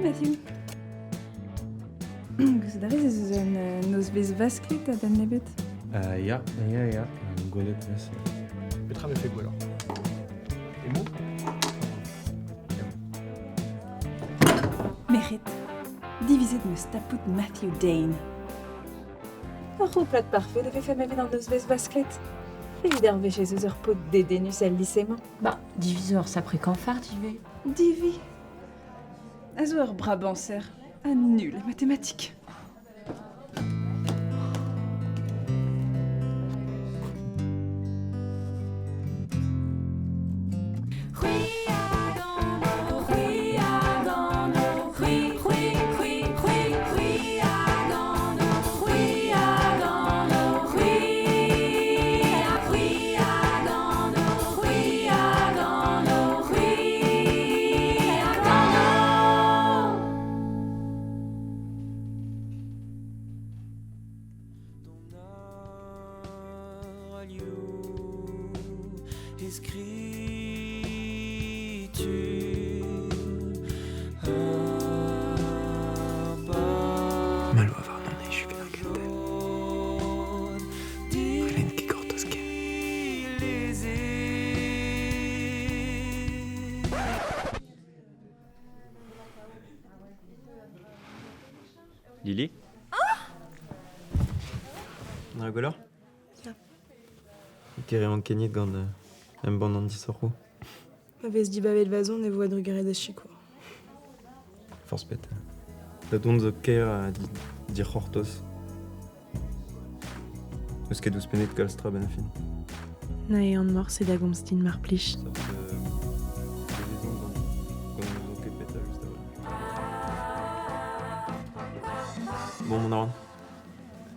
Matthew. Gouzout a rez ez eus un nozvezh vasklet a-benn nebeut? Ya, ya, ya, gwelet vez. Petra vefe gwelloc'h? Emañ? Merc'hed, divizet 'm eus tapout Matthew Dane. Ur c'houplad parfet e vefe evit an nozvezh vasklet. Evit ar wech ez eus ur paotr dedennus el lise-mañ. Ba, divizo ur sapre kañfard ivez. Divi a zo ur brabañser ha nul e matematik. Malo a warnon echu evit ar gentel. N'hallen ket gortoz ken. Lili An gwelloc'h Ya. Ket ankeniet gant embann an disoc'hoù. Ma vez dibabet va zon e vo a-drugarez da sikour. Forzh pet. Da dont zo kaer ha dic'hortoz. N'eus ket ouzhpennet kalz tra 'benn ar fin. Na ehan morse da gomz din mar plij. Seurt gant n'ouzon ket petra just a-walc'h. Bon, mont a ran.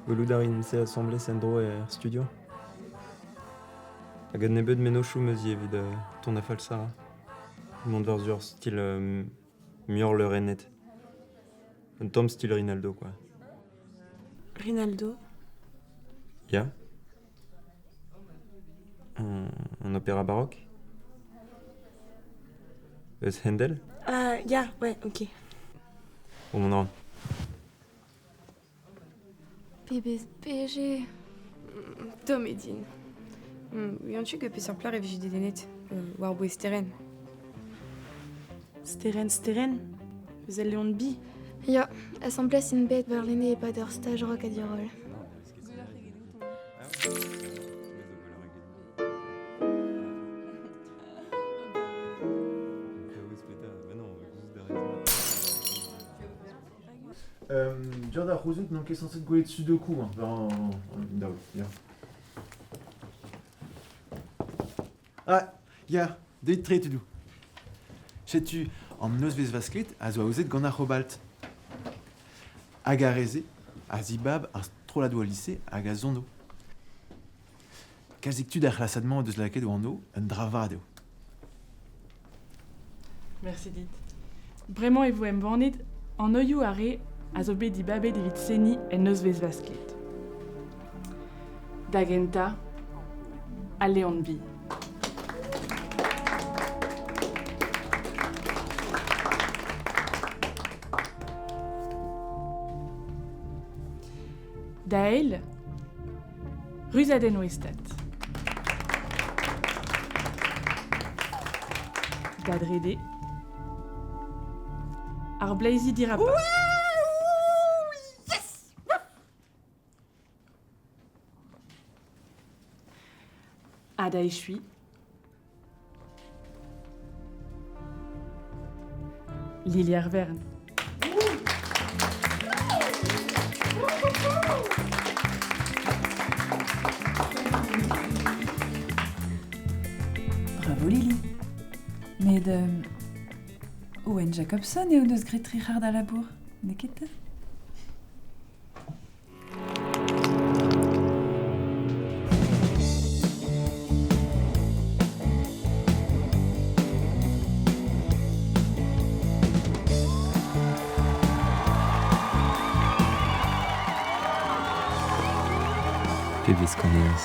Gwelout a rin se asambles en-dro er studio. Hag un nebeud mennozhioù 'm eus ivez evit tont da falsañ. Mont war-zu ur stil muioc'h leurennet. Un tamm stil Rinaldo, quoi. Rinaldo? Ya. Un opéra baroque? Eus Händel? Ah, ya, ouais, ok. Bon, mont a ran. Pebezh PG Tomm eo din. Buan-tu ket peseurt plac'h e vije dedennet war-bouez Sterenn. Sterenn, Sterenn Eus al Leon Bi Ya, asambles int bet warlene e-pad ur staj rock ha diroll. Dior da c'houzout n'on ket sañset gwelet sudoku hein, war an daol, ya. Ah, ya, deuit-tre tudoù. Setu an nozvezh vasklet a zo aozet gant ar c'hobalt. Hag ar re-se a zibab ar strolladoù al lise hag a sono. Kalzik tud er c'hlasad-mañ o deus lakaet o anv, un dra vat eo. Merci dit. Bremañ e vo embannet anvioù ar re a zo bet dibabet evit seniñ en nozvezh vasklet. Da gentañ, al Leon Bi. Da eil, Ruzadenn Ouestad. Da drede, ar bleizi dirapa. Ha da echuiñ, Lili ar Wern. Bravo Lili. Met Owen Jacobson eo deus graet tri c'hard a labour, n'eo ket 'ta? Pebezh kanerez.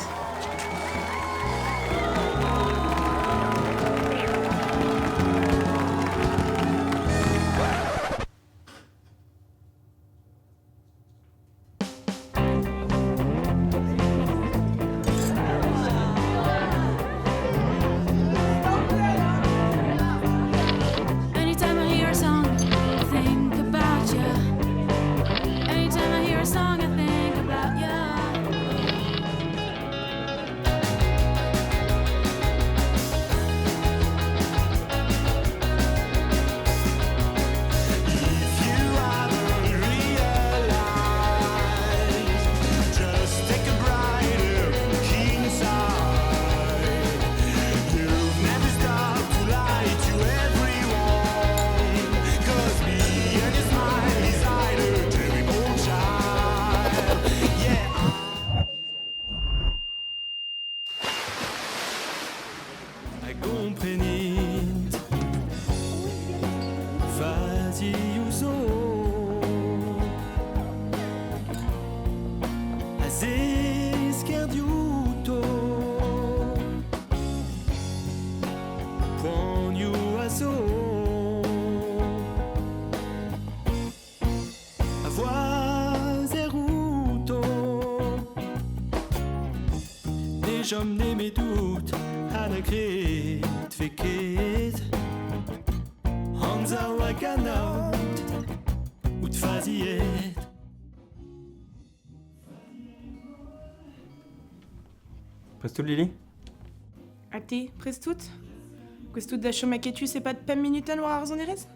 A gomprenit Fazioù zo A zesker diouto Poanioù a zo A voazer outo Ne chom nemedout ha na gret fe ket Anzav hag anaout out faziet. Prest out, Lili? Ha te, prest out? Gouest out da chom aketus e-pad pemp munutenn war ar sonerezh?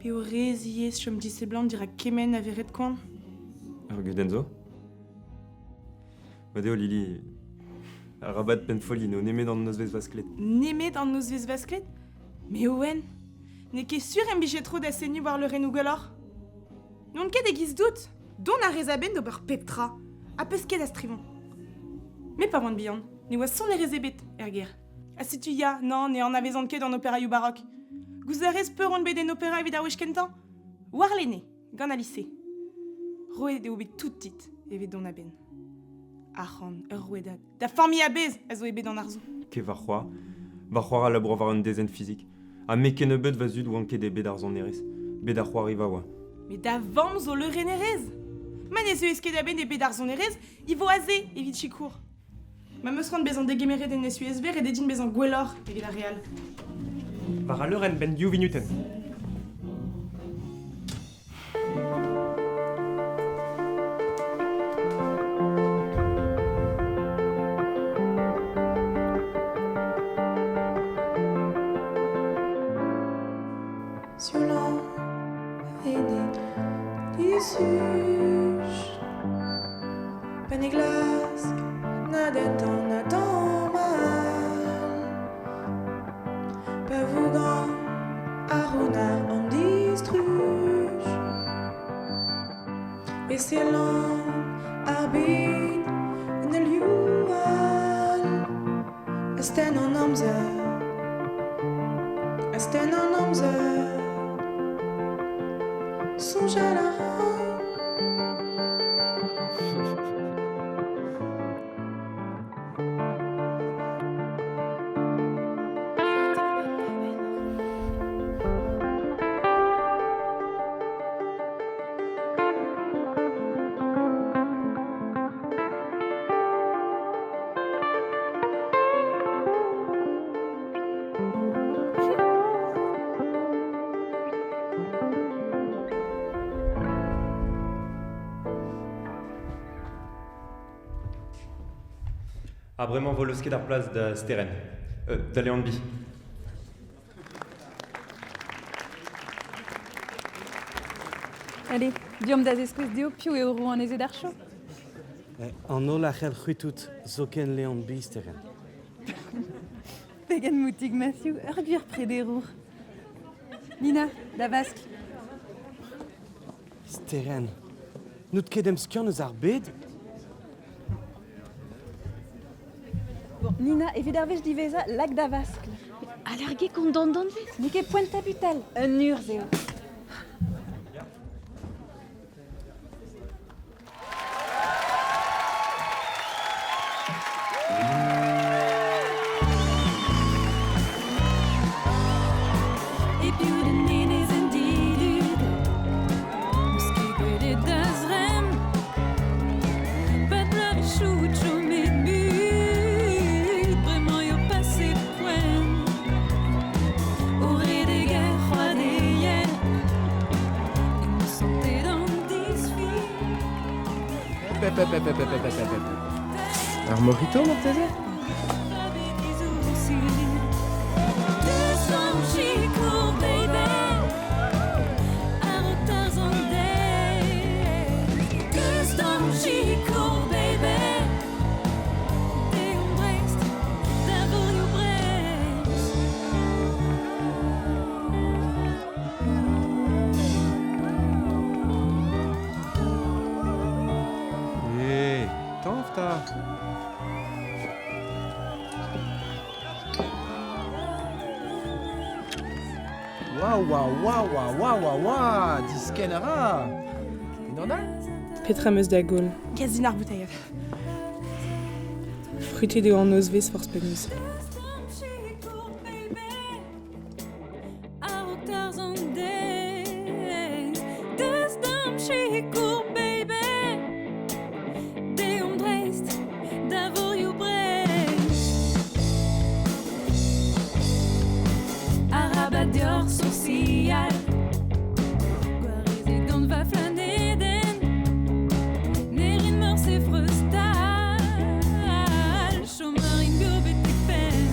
P'eo re ziaes chom diseblant dirak kement a vered koant. Ur gudenn zo? Mat eo, Lili. Arabat pennfolliñ, n'eo nemet an nozvezh vasklet. Nemet an nozvezh vasklet? Me oen. N'eo ket sur em bije tro da seniñ war leurennoù gwelloc'h. N'on ket e-giz dout. Dont a rez a-benn d'ober pep tra. Ha peus ket a strivoñ. Me pa oan bihan, ne oa sonerezh ebet er gêr. Ha setu ya, nann, ne anavezan ket an operaioù barok. Gouzout a rez peur on bet en opera evit ar wech kentañ? Warlene, gant al lise. Roet eo bet tout dit evit dont a-benn. Arc'hant, ur rouedad, da familh a-bezh a zo ebet an arzoù. Ket va c'hoar. Va c'hoar a labour war un dezenn fizik. Ha me kennebeut va zud oan ket ebet ar sonerezh. Bet ar c'hoariva oa. Met da vamm zo leurennerez. Ma ne zeuez ket a-benn ebet ar sonerezh, e vo aze evit sikour. Ma 'm eus c'hoant bezañ degemeret en SUSV ret eo din bezañ gwelloc'h evit ar re all. War al leurenn 'benn div vinutenn. Sioulañ ene disuj Pa ne glask na dentañ na tamm all Pa vougañ ar rounard an distruj E sellan ar bed en ul liv all Astenn an amzer Astenn an amzer Soñjal a ran. Ha bremañ 'vo leusket ar plas da Sterenn, da Leon-Bi. Allez, deomp da zeskouez dezho piv eo rouanezed ar show. An holl a c'hell c'hwitout, zoken Leon-Bi, Sterenn. Pegen moutig Matthew, ur gwir prederour. Nina, da vaskl. Sterenn, n'out ket emskiant eus ar bed? Bon, Nina, evit ar wech diwezhañ, lak da vaskl. Allergique on d'an danvez? N'eo ket poent tabutal, un urzh eo. Ur mojito marteze? Eh, tañv 'ta! Waouh, waouh, waouh, waouh, waouh, waouh, waouh, diskenn a ra. Unan all? Petra 'm eus da goll? Kas din ar boutailhad. Frutet eo an nozvezh forzh penaos. A-raok tarzh an deiz, deus da'm sikour, baby. Deomp dreist da vorioù Breizh. Arabat deoc'h soursial, gwarezet gant va flanedenn. Ne rin morse freuz-stal, chom a rin bev betek penn.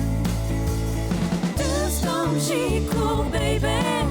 Deus da'm sikour, baby.